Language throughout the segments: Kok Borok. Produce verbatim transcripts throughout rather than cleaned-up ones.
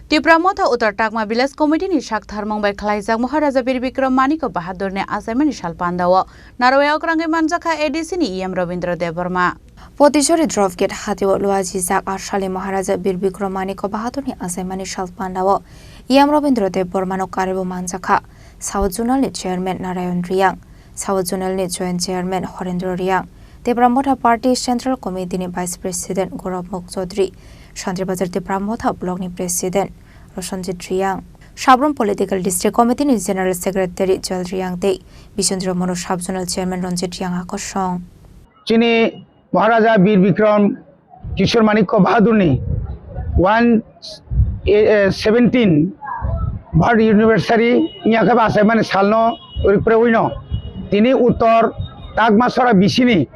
Tipra Motha Uttar Takma Village Committee ni sak tharmung bai khlaijak Maharaja Bir Bikram Manik Bahadur ni achaimani sal pandao Narwai okrangwi manjakha A D C ni E M Rabindra Debbarma. Potisori Drop Gate hatio luajijak arsali Maharaja Bir Bikram Manik Bahadur ni achaimani sal pandao E M Rabindra Debbarma no karibo manjakha South Zonal ni Chairman Narayan Riyang, South Zonal ni Joint Chairman Horendra Riyang, Tipra Motha Party Central Committee ni Vice President Gaurav Mukh Chaudhary, Santri Bazar Tipra Motha Block ni President Roshanjit Riyang, Sabrum Political District Committee ni General Secretary Joel Riyang tei Bisondra Moro Sub Zonal Chairman Ranjit Riyang a kosong. Chini Maharaja Bir Bikram Kishore Manikya Bahadurni one seventeen birth anniversary wngya khe bo achaimani salno rikpreui no tini Uttor Takma Sora bisini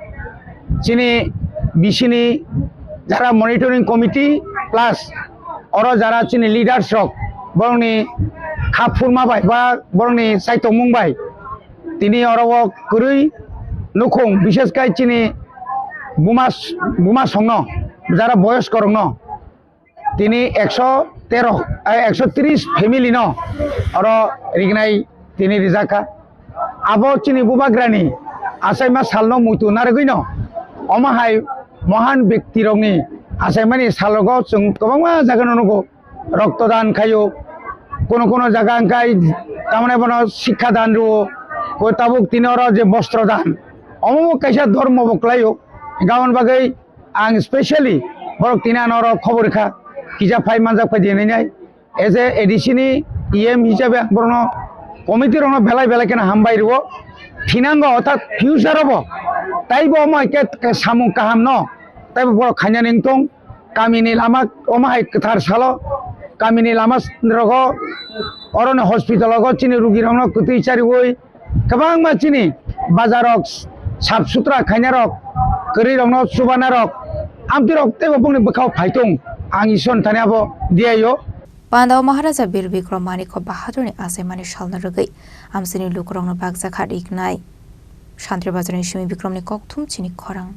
chini bisini jara monitoring committee plus oro jara chini leaders rok borokni kha phurma bai ba borokni chaitokmung bai tini oro o kwrwi nukhung, bishes khai chini buma, buma songno, jara boyos korokno tini ekso tero, ai, ekso tris family no oro rignai tini rijak kha. Abo chini bubagrani achaima salno muitu narwgwino omo hai mohan bekti rokni achaimani salogo chwng kwbangma jagano nugo. Rokto dan khaio, kono kono jaga hwnkhe tamani bono sikha dan rwo, koi tabuk tini oro je bostro dan, omo bo kaisa dhormo bo klaio, gabon bagwi ang specially borok tini ano oro khobor kha, kisa phai manjak phai di hinwi nai, as a A D C ni E M hisabe ang borokno committee rokno belai belai kheno hambai rwo, thinango, orthat future o bo taibo omo hai khe samung kaham no taibo borok khainani wng tong. Kamini lama omo hai kwthar salo, kamini lama rogo, oroni hospital rogo chini rugi rokno kwtwi chariwi, kwbangma chini bazar rok sap sutra khaina rok, kwrwi rokno chubana rok, amtwi rok teibo bongni bwkhao phaitung, ang Isor thani abo diyaio. Pandao Maharaja Bir Bikram Manikya Bahadurni achaimani salno rwgwi amsini lukurokno bakjakha riknai. Santri Bazarni Simi Bikramni kokthum chini khorang.